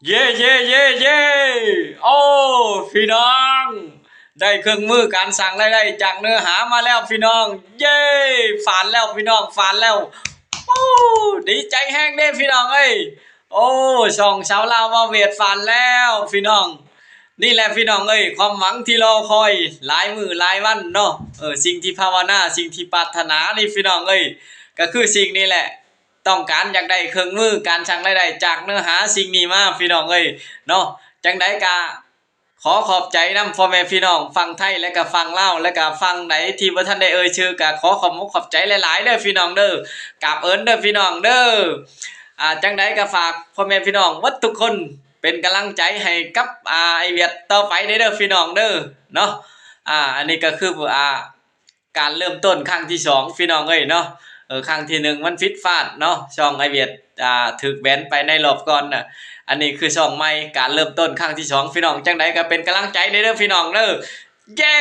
ເຢ້ ເຢ້ ເຢ້ ເຢ້ ໂອ້ ພີ່ນ້ອງ ໄດ້ເຄື່ອງມືການສ້າງລາຍໄດ້ຈາກເນື້ອຫາມາແລ້ວພີ່ນ້ອງ ເຢ້ ຝານແລ້ວພີ່ນ້ອງ ຝານແລ້ວ ໂອ້ ດີໃຈແຮງເດ້ພີ່ນ້ອງເອີຍ ໂອ້ ຊ່ອງຊາວລາວເວົ້າຫວຽດຝານແລ້ວພີ່ນ້ອງ ນີ້ແຫຼະພີ່ນ້ອງເອີຍ ຄວາມຫວັງທີ່ລໍຄອຍຫຼາຍມື້ຫຼາຍວັນເນາະ ເອີ ສິ່ງທີ່ພາວະນາ ສິ່ງທີ່ປາດຖະໜານີ້ພີ່ນ້ອງເອີຍ ກໍຄືສິ່ງນີ້ແຫຼະ ຕ້ອງການຢາກໄດ້ເຄື່ອງມືການສ້າງລາຍໄດ້ຈາກເນື້ອຫາສິ່ງນີ້ມາພີ່ນ້ອງເອີຍເນາະ ຈັ່ງໃດກະຂໍຂອບໃຈນຳພໍ່ແມ່ພີ່ນ້ອງຝັ່ງໄທ ແລະກະຝັ່ງລາວ ແລະກະຝັ່ງໃດທີ່ບໍ່ທັນໄດ້ເອີ່ຍຊື່ ກະຂໍຂອບອົກຂອບໃຈຫຼາຍໆເດີພີ່ນ້ອງເດີ ກາບເອີ້ນເດີພີ່ນ້ອງເດີ ອ່າ ຈັ່ງໃດກະຝາກພໍ່ແມ່ພີ່ນ້ອງໝົດທຸກຄົນ ເປັນກຳລັງໃຈໃຫ້ກັບ ອ່າ ອ້າຍຫວຽດຕໍ່ໄປເດີພີ່ນ້ອງເດີເນາະ ອ່າ ອັນນີ້ກະຄື ອ່າ ການເລີ່ມຕົ້ນຄັ້ງທີສອງພີ່ນ້ອງເອີຍເນາະ ເອີ ຄັ້ງທີໜຶ່ງມັນຜິດພາດເນາະ ຊ່ອງອ້າຍຫວຽດ ອ່າ ຖືກແບນໄປໃນລອບກ່ອນນະ ອັນນີ້ຄືຊ່ອງໃໝ່ ການເລີ່ມຕົ້ນຄັ້ງທີສອງພີ່ນ້ອງ ຈັ່ງໃດກໍເປັນກຳລັງໃຈແດ່ເດີພີ່ນ້ອງເດີ ເຢ້!